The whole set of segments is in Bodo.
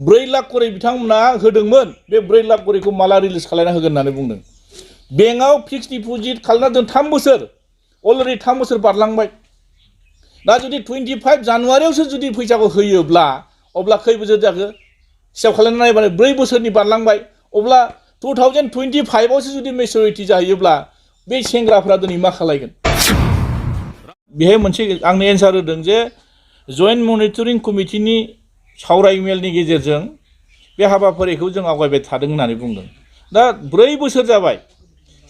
4 लाख करि बिथांमोना होदोंमोन बे 4 लाख करिखौ माला रिलिज खालायना होगोन होननानै बुंदों बेंकआव फिक्स डिपजिट खालामना दोन 3 बोसोर अलरेडि 3 बोसोर बारलांबाय दा जुदि 25 जानुवारियावसो जुदि फैसाखौ होयोब्ला अब्ला खै बोसोर जाखो हिसाब खालामना नायबानो 4 बोसोरनि बारलांबाय अब्ला 2025 आवसो जुदि मेच्योरिटी जाहैयोब्ला बे सेंग्राफोरा दिनै मा खालायगोन बेहाय मोनसे आंनि एन्सार होदों जे जॉइंट मनिटरिं कमिटिनि सावराय मेलनि गेजेरजों बे हाबाफारिखौ जों आवगायबाय थादों होननानै बुंदों दा 4 बोसोर जाबाय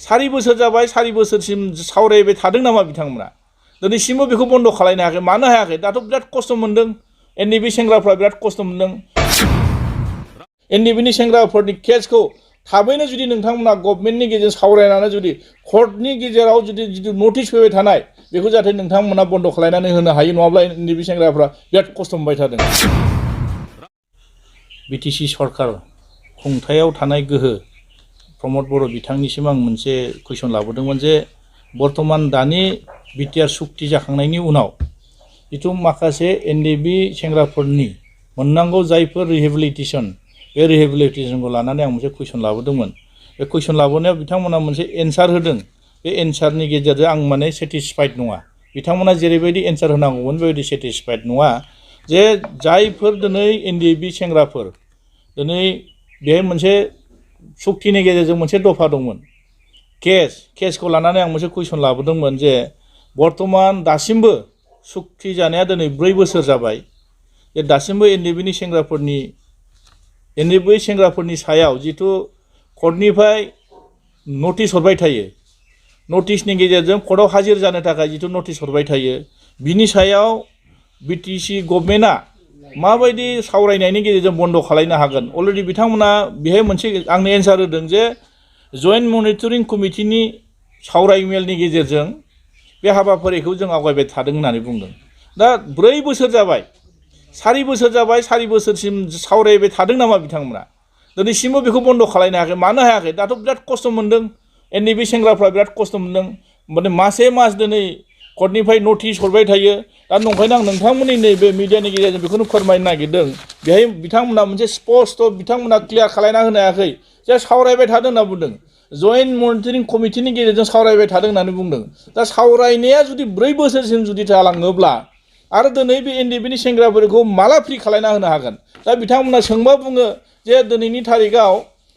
4 बोसोर जाबाय 4 बोसोरसिम सावरायबाय थादों नामा बिथांमोना दिनैसिमबो बेखौ बन्द खालायनो हायाखै मानो हायाखै दाथ' बिराद खस्थ मोनदों एनडिएफबि सेंग्राफ्रा बिराद खस्थ मोनदों एनडिएफबिनि सेंग्राफोरनि केसखौ थाबैनो जुदि नोंथांमोना गभर्नमेन्टनि गेजेरजों सावरायनानै जुदि कोर्टनि गेजेराव जुदि नोटिस फैबाय थानाय बेखौ जाहाथे नोंथांमोना बन्द खालायनानै होनो हायो नङाब्ला एनडिएफबि सेंग्राफ्रा बिराद खस्थ मोनबाय थादों बिटिसि सरकार खुंथायाव थानाय गोहो प्रमद बर' बिथांनिसिम आं मोनसे कुइसन लाबोदोंमोन जे बर्तमान दानि बिटिआर सुक्ति जाखांनायनि उनाव जिथु माखासे एनडिएफबि सेंग्राफोरनि मोननांगौ जायफोर रिहेबिलिटेसन बे रिहेबिलिटेसनखौ लानानै आं मोनसे कुइसन लाबोदोंमोन बे कुइसन लाबोनायाव बिथांमोना मोनसे एन्सार होदों बे एन्सारनि गेजेरजों आं माने सेटिसफाइड नङा बिथांमोना जेरैबायदि एन्सार होनांगौमोन बेबायदि सेटिसफाइड नङा जे जायफोर दिनै एनडिएफबि सेंग्राफोर दिनै बेहाय मोनसे सुक्तिनि गेजेरजों मोनसे दफा दंमोन केसखौ लानानै आं मोनसे कुइसन लाबोदोंमोन जे बर्तमान दासिमबो सुक्ति जानाया दिनै 4 बोसोर जाबाय जे दासिमबो एनडिएफबि सेंग्राफोरनि सायाव जिथु कर्टनिफ्राय नटिस हरबाय थायो नटिसनि गेजेरजों कर्टआव हाजिर जानो थाखाय जिथु नटिस हरबाय थायो बिनि सायाव बिटिसि गभर्नमेन्टआ माबायदि सावरायनायनि गेजेरजों बन्द खालायनो हागोन अलरेडि बिथांमोना बेहाय मोनसे आंनि एन्सार होदों जे जॉइंट मनिटरिं कमिटिनि सावराय मेलनि गेजेरजों बे हाबाफारिखौ जों आवगायबाय थादों होननानै बुंदों दा 4 बोसोर जाबाय 4 बोसोर जाबाय 4 बोसोरसिम सावरायबाय थादों नामा बिथांमोना दिनैसिमबो बेखौ बन्द खालायनो हायाखै मानो हायाखै दाथ' बिराद खस्थ मोनदों एनडिएफबि सेंग्राफ्रा बिराद खस्थ मोनदों माने मासे मास दिनै कर्टनिफ्राय नटिस हरबाय थायो दा नंखायनो आं नोंथांमोननि नैबे मिडियानि गेजेरजों बेखौनो फोरमायनो नागिरदों बेहाय बिथांमोना मोनसे स्पष्ट बिथांमोना क्लियार खालायना होनो हायाखै जे सावरायबाय थादों होनना बुंदों जॉइंट मनिटरिं कमिटिनि गेजेरजों सावरायबाय थादों होननानै बुंदों दा सावरायनाया जुदि 4 बोसोरसिम जुदि जालाङोब्ला आरो दिनै बे एनडिएफबिनि सेंग्राफोरखौ माला फ्रि खालायना होनो हागोन दा बिथांमोना सोंबा बुङो जे दिनैनि थारिखआव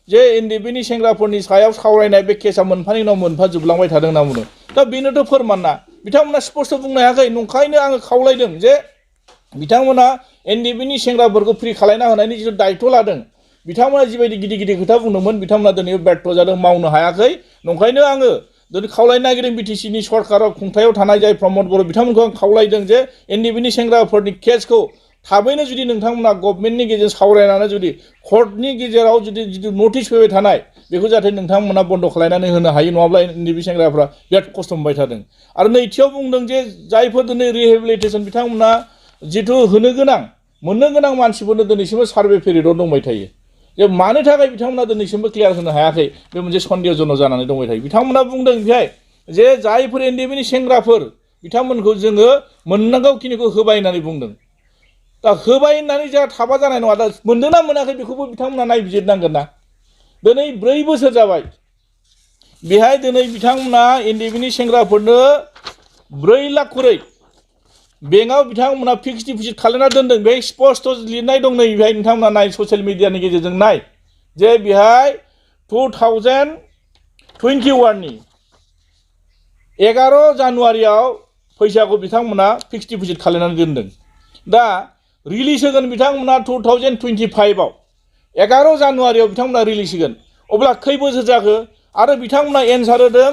जे एनडिएफबिनि सेंग्राफोरनि सायाव सावरायनाय बे केसा मोनफानि उनाव मोनफा जोबलांबाय थादों होनना बुंदों दा बेनोथ' फोरमान ना बिथांमोना स्पष्ट बुंनो हायाखै नंखायनो आङो खावलायदों जे बिथांमोना एनडिएफबिनि सेंग्राफोरखौ फ्रि खालायना होनायनि जिथु दायित्व लादों बिथांमोना जिबायदि गिदिर गिदिर खोथा बुंदोंमोन बिथांमोना दिनै व्यर्थ जादों मावनो हायाखै नंखायनो आङो दिनै खावलायनो नागिरदों बिटिसिनि सरकाराव खुंथायाव थानाय जाय प्रमद बर' बिथांमोनखौ आं खावलायदों जे एनडिएफबिनि सेंग्राफोरनि केसखौ थाबैनो जुदि नोंथांमोना गभर्नमेन्टनि गेजेरजों सावरायनानै जुदि कोर्टनि गेजेराव जुदि नटिस फैबाय थानाय बेखौ जाहाथे नोंथांमोना बन्द खालायनानै होनो हायो नङाब्ला एनडिएफबि सेंग्राफ्रा बिराद खस्थ मोनबाय थादों आरो नैथियाव बुंदों जे जायफोर दिनै रिहेबिलिटेसन बिथांमोना जिथु होनो गोनां मोननो गोनां मानसिफोरनो दिनैसिमबो सार्भे पिरियडआव दंबाय थायो जे मानो थाखाय बिथांमोना दिनैसिमबो क्लियार होनो हायाखै बे मोनसे सन्देहजन जानानै दंबाय थायो बिथांमोना बुंदों बेहाय जे जायफोर एनडिएफबिनि सेंग्राफोर बिथांमोनखौ जोङो मोननांगौखिनिखौ होबाय होननानै बुंदों दा होबाय होननानै जोंहा थाबा जानाय नङा दा मोनदोंना मोनाखै बेखौबो बिथांमोना नायबिजिरनांगोन ना दिनै 4 बोसोर जाबाय बेहाय दिनै बिथांमोना एनडिएफबिनि सेंग्राफोरनो 4 लाख करै बेंकआव बिथांमोना फिक्स डिपजिट खालामना दोनदों बेहाय स्पष्ट लिरनाय दं नै बेहाय नोंथांमोना नाय ससियेल मिडियानि गेजेरजों नाय जे बेहाय 2021 नि 11 जानुवारियाव फैसाखौ बिथांमोना फिक्स डिपजिट खालामनानै दोनदों दा रिलिज होगोन बिथांमोना 2025 आव 11 जानुवारियाव बिथांमोना रिलिज होगोन अब्ला खै बोसोर जाखो आरो बिथांमोना एन्सार होदों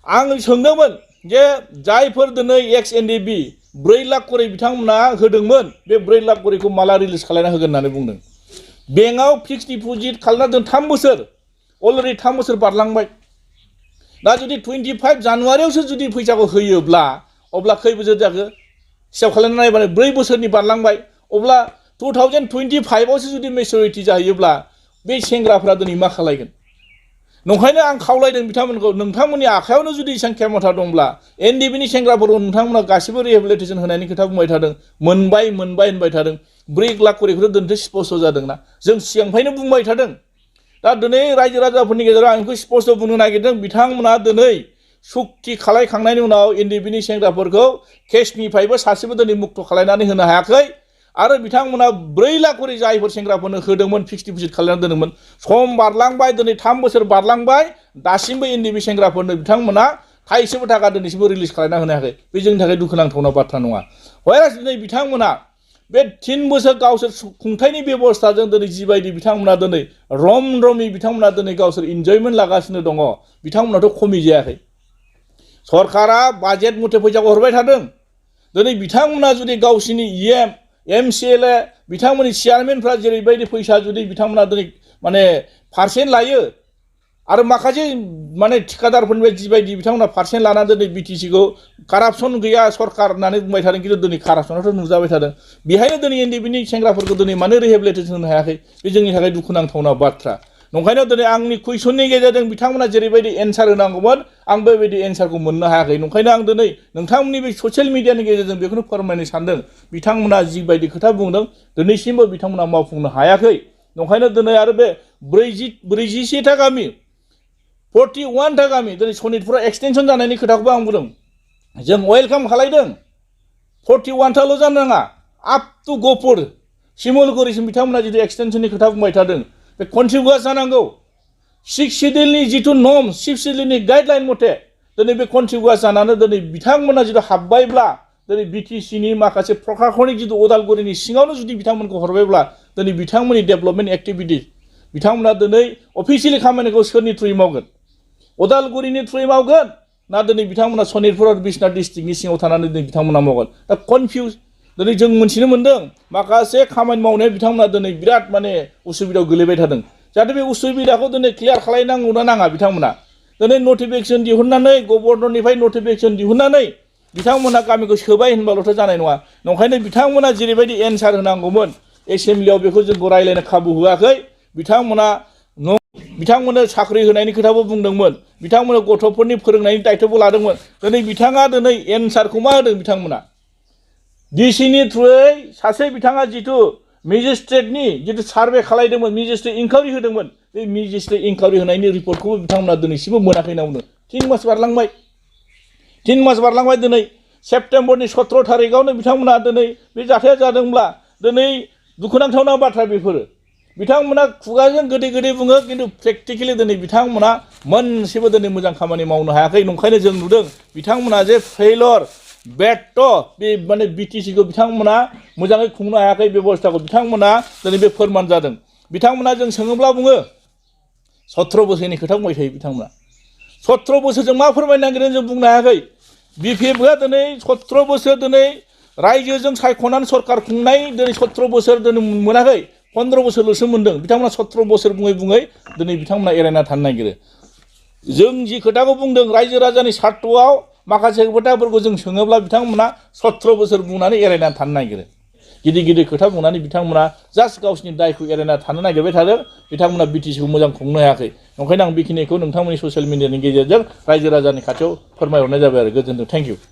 आं सोंदोंमोन जे जायफोर दिनै एक्स एनडिएफबि 4 लाख करि बिथांमोना होदोंमोन बे 4 लाख करिखौ माला रिलिज खालायना होगोन होननानै बुंदों बेंकआव फिक्स डिपजिट खालामना दोन 3 बोसोर अलरेडि 3 बोसोर बारलांबाय दा जुदि 25 जानुवारियावसो जुदि फैसाखौ होयोब्ला अब्ला खै बोसोर जाखो हिसाब खालामना नायबानो 4 बोसोरनि बारलांबाय अब्ला 2025 आवसो जुदि मेच्योरिटी जाहैयोब्ला बे सेंग्राफोरा दिनै मा खालायगोन नंखायनो आं खावलायदों बिथांमोनखौ नोंथांमोननि आखायावनो जुदि एसेबां खेमथा दंब्ला एनडिएफबि सेंग्राफोरखौ नोंथांमोना गासिबो रिहेबिलिटेसन होनायनि खोथा बुंबाय थादों मोनबाय होनबाय थादों 4 लाख करिखौथ' दोनथ' स्पष्ट जादोंना जों सिगांनिफ्रायनो बुंबाय थादों दा दिनै रायजो राजाफोरनि गेजेराव आं बेखौ स्पष्ट बुंनो नागिरदों बिथांमोना दिनै सुक्ति खालायखांनायनि उनाव एनडिएफबिनि सेंग्राफोरखौ केसनिफ्रायबो सासेबो दिनै मुक्त खालायनानै होनो हायाखै आरो बिथांमोना 4 लाख करि जायफोर सेंग्राफोरनो होदोंमोन फिक्स डिप'जिट खालामनानै दोनदोंमोन सम बारलांबाय दिनै 3 बोसोर बारलांबाय दासिमबो एनडिएफबि सेंग्राफोरनो बिथांमोना थाइसेबो थाखा दिनैसिमबो रिलिज खालामना होनो हायाखै बे जोंनि थाखाय दुखुनांथावना बाथ्रा नङा हयरास दिनै बिथांमोना बे 3 बोसोर गावसोर खुंथायनि बेबस्थाजों दिनै जिबायदि बिथांमोना दिनै रमै बिथांमोना दिनै गावसोर इन्जयमेन्ट लागासिनो दङ बिथांमोनाथ' खमि जायाखै सरकारा बाजेट मथे फैसाखौ हरबाय थादों दिनै बिथांमोना जुदि गावसिनि इएम एमसिएलए बिथांमोननि चेयारमेनफ्रा जेरैबायदि फैसा जुदि बिथांमोना दिनै माने पार्सेन्ट लायो आरो माखासे माने ठिकादारफोरनिफ्राय जिबायदि बिथांमोना पार्सेन्ट लानानै दिनै बिटिसिखौ कारापसन गैया सरकार होननानै बुंबाय थादों खिन्थु दिनै कारापसनाथ' नुजाबाय थादों बेहायनो दिनै एनडिएफबिनि सेंग्राफोरखौ दिनै मानो रिहेबिलिटेसन होनो हायाखै बे जोंनि थाखाय दुखुनांथावना बाथ्रा नंखायनो दिनै आंनि कुइसननि गेजेरजों बिथांमोना जेरैबायदि एन्सार होनांगौमोन आं बेबायदि एन्सारखौ मोननो हायाखै नंखायनो आं दिनै नोंथांमोननि बे ससियेल मिडियानि गेजेरजों बेखौनो फोरमायनो सानदों बिथांमोना जिबायदि खोथा बुंदों दिनैसिमबो बिथांमोना मावफुंनो हायाखै नंखायनो दिनै आरो बे 41 था गामि 41 था गामि दिनै सनितपुरा एक्सटेनसन जानायनि खोथाखौबो आं बुंदों जों वेलकाम खालायदों 41 थाल' जानो नाङा आप टु गहपुर शिमलगुरिसिम बिथांमोना जुदि एक्सटेनसननि खोथा बुंबाय थादों बे कन्टिनिउआस जानांगौ 6 शिड्युलनि जिथु नर्म 6 शिड्युलनि गाइडलाइन मथे दिनै बे कन्टिनिउआस जानानै दिनै बिथांमोना जुदि हाबबायब्ला दिनै बिटिसिनि माखासे प्रशासनिक जिथु उदालगुरिनि सिङावनो जुदि बिथांमोनखौ हरबायब्ला दिनै बिथांमोननि डेभेलपमेन्ट एक्टिभिटिस बिथांमोना दिनै अफिसियेलि खामानिखौ सोरनि थ्रुयै मावगोन उदालगुरिनि थ्रुयै मावगोन ना दिनै बिथांमोना सनितपुर आरो बिश्वनाथ डिस्ट्रिक्टनि सिङाव थानानै दिनै बिथांमोना मावगोन दा कनफिउज दिनै जों मोनथिनो मोन्दों माखासे खामानि मावनायाव बिथांमोना दिनै बिराद माने उसुबिदायाव गोलैबाय थादों जाहाथे बे उसुबिदाखौ दिनै क्लियार खालायनांगौ ना नाङा बिथांमोना दिनै नटिफिकेसन दिहुननानै गभर्नरनिफ्राय नटिफिकेसन दिहुननानै बिथांमोना गामिखौ सोबाय होनबाल'थ' जानाय नङा नंखायनो बिथांमोना जेरैबायदि एन्सार होनांगौमोन एसेम्ब्लियाव बेखौ जोंखौ रायज्लायनो खाबु होआखै बिथांमोननो साख्रि होनायनि खोथाबो बुंदोंमोन बिथांमोननो गथ'फोरनि फोरोंनायनि दायित्वबो लादोंमोन दिनै बिथाङा दिनै एन्सारखौ मा होदों बिथांमोना डिसिनि थ्रुयै सासे बिथाङा जिथु मेजिस्ट्रेटनि जिथु सार्भे खालायदोंमोन मेजिस्ट्रेट इनकुवारि होदोंमोन बे मेजिस्ट्रेट इनकुवारि होनायनि रिपर्टखौबो बिथांमोना दिनैसिमबो मोनाखै होनना बुंदों 3 मास बारलांबाय दिनै सेप्तेम्बरनि 17 थारिखआवनो बिथांमोना दिनै बे जाथाया जादोंब्ला दिनै दुखुनांथावना बाथ्रा बेफोरो बिथांमोना खुगाजों गोदै बुङो खिन्थु प्रेक्टिकेलि दिनै बिथांमोना मोनसेबो दिनै मोजां खामानि मावनो हायाखै नंखायनो जों नुदों बिथांमोना जे फेइलर बेट बे माने बिटिसिखौ बिथांमोना मोजाङै खुंनो हायाखै बेबस्थाखौ बिथांमोना दिनै बे फोरमान जादों बिथांमोना जों सोङोब्ला बुङो 17 बोसोरनि खोथा बुंबाय थायो बिथांमोना 17 बोसोरजों मा फोरमायनो नागिरदों जों बुंनो हायाखै बिपिएफआ दिनै 17 बोसोर दिनै रायजोजों सायख'नानै सरकार खुंनाय दिनै 17 बोसोर दिनै मोनाखै 15 बोसोरल'सो मोन्दों बिथांमोना 17 बोसोर बुङै दिनै बिथांमोना एरायना थानो नागिरो जों जि खोथाखौ बुंदों रायजो राजानि सार्थआव माखासे खोथाफोरखौ जों सोङोब्ला बिथांमोना 17 बोसोर बुंनानै एरायना थानो नागिरो गिदिर खोथा बुंनानै बिथांमोना जास्ट गावसिनि दायखौ एरायना थानो नागिरबाय थादों बिथांमोना बिटिसिखौ मोजां खुंनो हायाखै ओंखायनो आं बेखिनिखौ नोंथांमोननि ससियेल मिडियानि गेजेरजों रायजो राजानि खाथियाव फोरमायहरनाय जाबाय आरो गोजोन्थों थेंक इउ